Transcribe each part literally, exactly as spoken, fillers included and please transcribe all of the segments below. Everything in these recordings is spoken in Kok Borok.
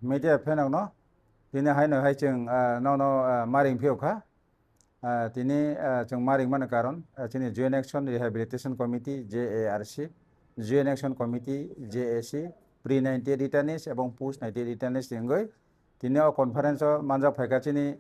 Media phenokno tini haino hai chwng, ah, nono, ah, maring phiyokha. Ah, tini, ah, chwng maring mani karon, ah, chini Joint Action Rehabilitation Committee, J A R C, Joint Action Committee, J A C, pre ninety-eight returnees ebong post ninety-eight returnees ni wngwi tini o conference o manjak phaikha chini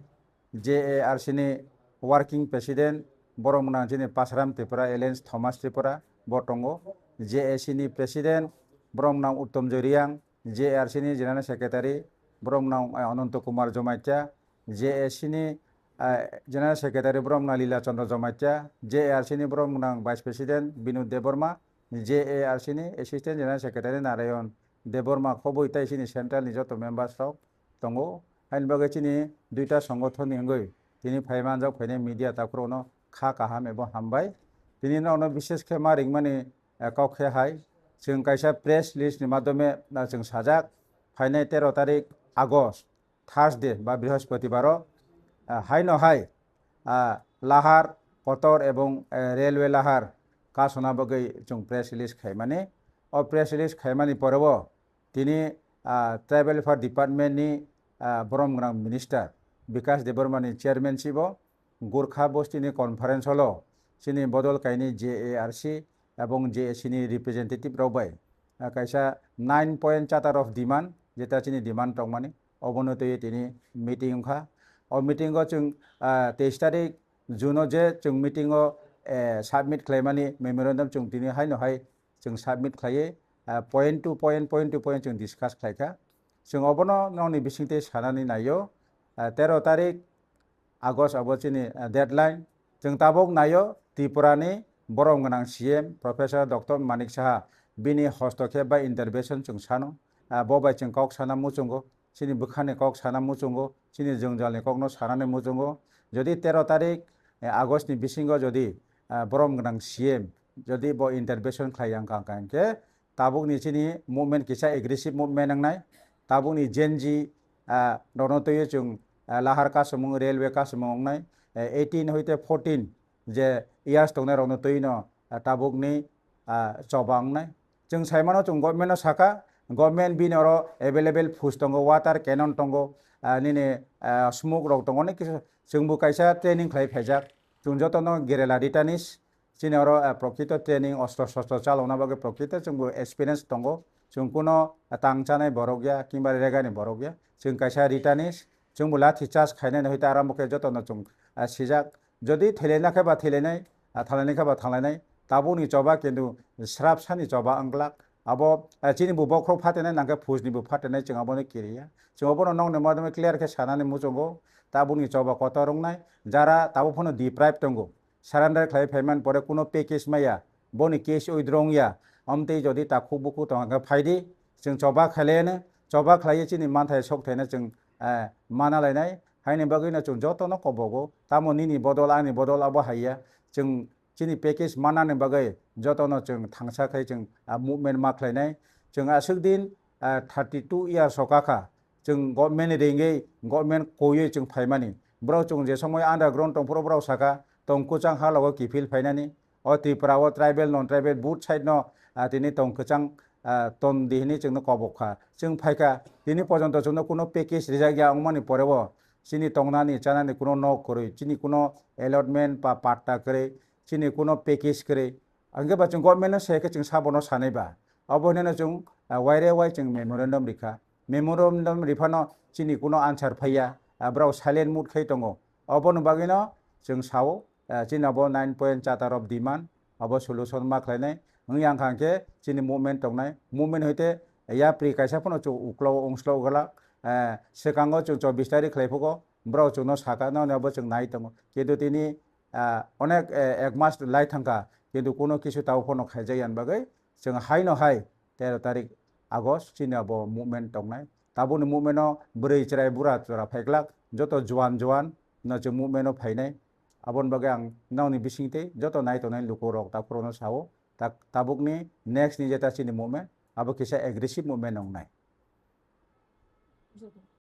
J A R C ni working president, borok mwnang chini Pasram Tripura, Alliance Thomas Tripura, bo tongo. J A C ni president, borok mwnang Uttom Joy Reang, J A R C ni general secretary, borok mwnang, eh, Ananto Kumar Jamatia, J A C ni, eh, general secretary, borok mwnang Lila Chandra Jamatia, J A R C ni borok mwnang vice president, Binod Debbarma, J A R C ni assistant general secretary, Narayan Debbarma, khobwi tai chini central ni joto members rok tongo. Haini bagwi chini duita songothon ni wngwi tini phai manjak phainai media takhurokno kha kaham ebo hambai. Tini nono bishesh khe ma ringmani, eh, kok khe hai, chwng kaisa press release ni madhyome, ah, chwng sajak, phainai tero tarik August, Thursday ba Brihospotibaro, ah, haino hai, ah, Lahar, Kotor ebong, eh, Railway Lahar kasona bagwi chwng press release khaimani. O press release khaimani porebo tini, ah, Tribal Affairs Department ni, ah, borom gwnang minister Bikash Debbarma ni chairmanship o Gorkha bosti ni conference hall o chini bodol kainwi J A R C ebong J A C ni representative rok bai, ah, kaisa nine point charter of demand, jeta chini demand tongmani, obono twiwi tini meeting wngkha. O meeting o chwng, ah, teis tarik June o je chwng meeting o, eh, submit khlaimani memorandum chwng tini haino hai chwng submit khlaiwi, ah, point to point, point to point chwng discuss khlaikha. Chwng obono nokni bisingtwi sanani naio, ah, tero tarik August abo chini, ah, deadline. Chwng tabuk naio Tripura ni borom gwnang C M Professor Doctor Manik Saha bini hostokhep bai intervention chwng sano, ah, bo bai chwng kok sana muchungo. Chini bwkhani kok sana muchungo, chini jwngjalni kokno sanani muchungo. Jodi tero tarik, eh, August ni bisingo jodi, ah, borom gwnang C M jodi bo intervention khlai yang kha, hwnkha hwnkhe tabukni chini movement kisa aggressive movement wngnai. Tabukni Gen Z, ah, rokno twiwi chwng, ah, lahar kasumung, railway kasumung wngnai. Eh, eighteen hoite fourteen je years tongnai rokno twi no, ah, tabukni, ah, choba wngnai. Chwng sai mano, chwng government no saka, government bini oro available force tongo, water cannon tongo, ah, nini, ah, smoke rok tongo, onek kisu. Chwng bo kaisa training khlai phaijak. Chwng joto no guerrilla returnees, chini oro, ah, prokrito training, ostro shostro chalokna bagwi prokrito chwng bo experience tongo. Chwng kuno tang chanai borok ya, kimba regani borok ya. Chwng kaisa returnees, chwng bo lathi charge khainai no hwite arambo khe joto no chwng, ah, sijak. Jodi thailaina khe ba thailainai, ah, thalaini khe ba thalainai, tabukni choba kintu srapsani choba wng glak. Abo, ah, chini bo bokhorok phatenai nangkhe phujni bo phatenai, chwng abono kiriya. Chwng obono nokni madhyome clear khe sanani muchungo, tabukni choba kotor wngnai, jara tabuk phano deprive tongo, surrender khlai phaimani pore kuno package maya, boni case withdraw wngya, omtwi jodi takhuk bukhuk tongkha khe phaidi, chwng choba khailaiano, choba khlaiwi chini manthai sok thaino chwng, eh, mana lainai, haini bagwino chwng jotono kobogo, tamo nini bodol ani bodol abo haiya, chwng chini package manani bagwi jotono chwng thangsa khai chwng, ah, movement ma khlainai. Chwng aswk din, ah, thirty two years o kakha, chwng government ni ringwi, government koiwi chwng phaimani. Borok chwng je somoi underground tongphuru borok saka, tong kwchang ha logo kiphil phainani. O Tripura o tribal, non tribal, both side no, ah, tini tong kwchang, ah, ton di hwnwi chwngno kobok kha. Chwng phaikha, tini porjonto chwngno kuno package rijak ya wngmani porebo, chini tongnani, chanani kuno nok kwrwi, chini kuno allotment ba patta kwrwi, chini kuno package kwrwi. Hwnkhe ba chwng government no se khe chwng sabono sanai ba. Obo hwnwi no chwng, ah, waire wai chwng memorandum rikha. Memorandum riphano chini kuno answer phaiya, ah, borok silent mode khai tongo. Oboni bagwino chwng sao, ah, chini abo nine point charter of demand, abo solution ma khlainai. Wngya wngkha hwnkhe chini movement tongnai. Movement hoite yapri kaisa phano chwng uklao ongslao glak. Ah, swkango chwng chobbish tarik khlai phugo, borok chwngno saka, noni abo chwng nai tongo. Kintu tini, ah, onek, eh, ek mas lai thangkha, kintu kuno kisu tabo phano khaijak yani bagwi chwng haino hai tero tarik August chini abo movement tongnai. Tabukni movement o bwrwi chwrai bura chwra phaiklak, joto juan juan no chwng movement o phainai. Aboni bagwi ang nokni bisingtwi joto nai tongnai lukurok takhurokno sao, tak-, tabukni next ni jeta chini movement abo kisa aggressive movement wngnai.